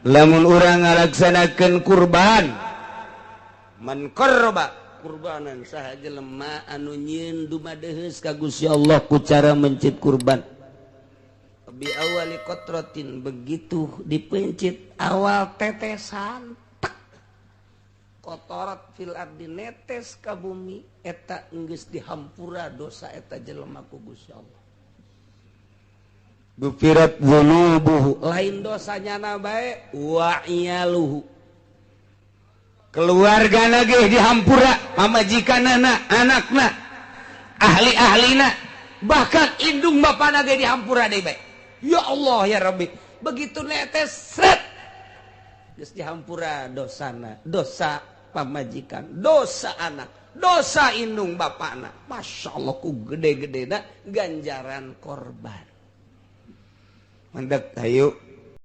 Lamun urang ngalaksanakeun kurban, man qarraba kurbanan, saha jelema anu nyieun dumadeheus ka Gusti Allah ku cara mencit kurban, bi awali qatratin, begitu dipencit awal tetesan, tek, qatarat fil ardi, netes ka bumi, eta geus dihampura dosa eta jelema ku Gusti Allah. Gufirat dzunubuhu, lain dosanya na bae, wa iyaluhu, keluarga lagi dihampura, pamajikanana, anakna, ahli-ahlina, bahkan indung bapana ge dihampura deui bae. Ya Allah ya Rabbi, begitu netes, sret, geus dihampura dosana, dosa pamajikan, dosa anak, dosa indung bapana. Masya Allah, ku gede-gede ganjaran korban. Mandek, ayo.